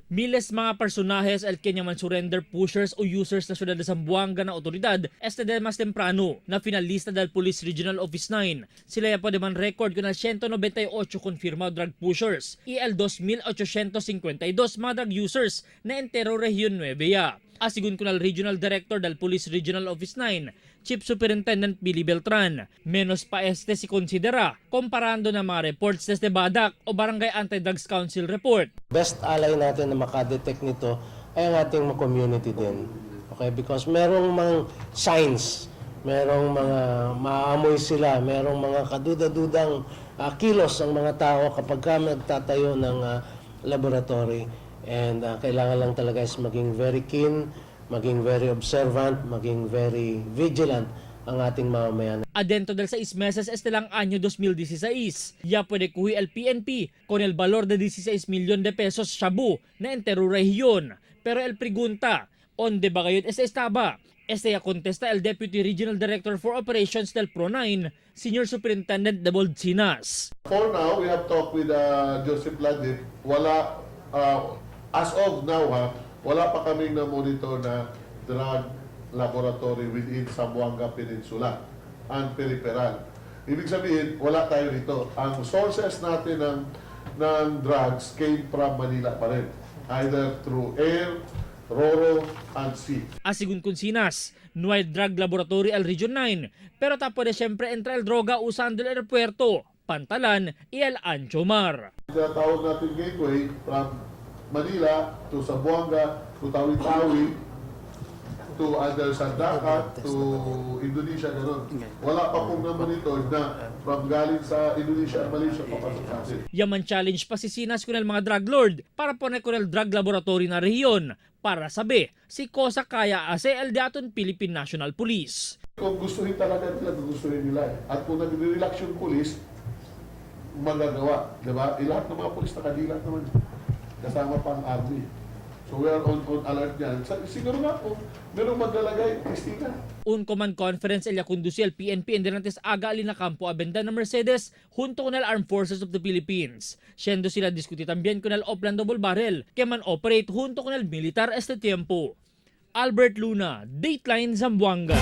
Miles mga personahes el kanya man surrender pushers o users na syudad de Zamboanga na otoridad este de mas temprano na finalista del Police Regional Office 9. Sila ya pwede man record kun 198 confirmado drug pushers y el 2,852 mga drug users na entero Rehiyon 9 ya. Asigun kun al Regional Director del Police Regional Office 9, Chief Superintendent Billy Beltran. Menos pa este si konsidera komparando na mga reports desde BADAC o Barangay Anti-Drugs Council report. Best ally natin na makadetect nito ay ang ating mga community din. Okay, because merong mga signs, merong mga maamoy sila, merong mga kaduda-dudang kilos ang mga tao kapag ka nagtatayo ng laboratory. And kailangan lang talaga is maging very keen, maging very observant, maging very vigilant ang ating mamamayan. Adentro del 6 meses este lang año 2016, ya puede kuhi el PNP con el valor de 16 milyon de pesos shabu na entero rehiyon. Pero el pregunta, ¿onde ba gayon este estaba? Este ya contesta el Deputy Regional Director for Operations del Pro 9, Senior Superintendent Debold Sinas. For now, we have talked with Joseph Ladip. Wala, as of now ha, wala pa kaming na-monitor na drug laboratory within Zamboanga Peninsula and peripheral. Ibig sabihin, wala tayo rito. Ang sources natin ng drugs came from Manila pa rin. Either through air, roro, and sea. Asigun kun Sinas, no hay drug laboratory al Region 9, pero ta puede siyempre entra el droga usando el aeropuerto, Pantalan y el Ancho Mar. Tinatawag natin gateway from Manila to Zamboanga to Tawi-Tawi to either Sandakan to Indonesia, ganun. Wala pa pong na-monitor na from galing sa Indonesia at Malaysia papasok sa atin. Yaman challenge pa si Sinas kun el mga drug lord para pone kun el drug laboratory na rehiyon para sabi si Kosa kaya ase el daton Philippine National Police. Kung gustuhin talaga nila, gugustuhin nila eh. At kung nagre-relax yung police, magagawa. Di ba? Eh, lahat ng mga police nakadilat naman. Kasama pa ang army. So we are on alert yan. Siguro nga kung merong maglalagay, Christina. Un command conference el conduci el PNP en Derantes aga alina campo abenda na Mercedes junto con el Armed Forces of the Philippines. Siendo sila discutir también con el Oplan Double Barrel que man operate junto con el militar este tiempo. Albert Luna, Dateline Zamboanga.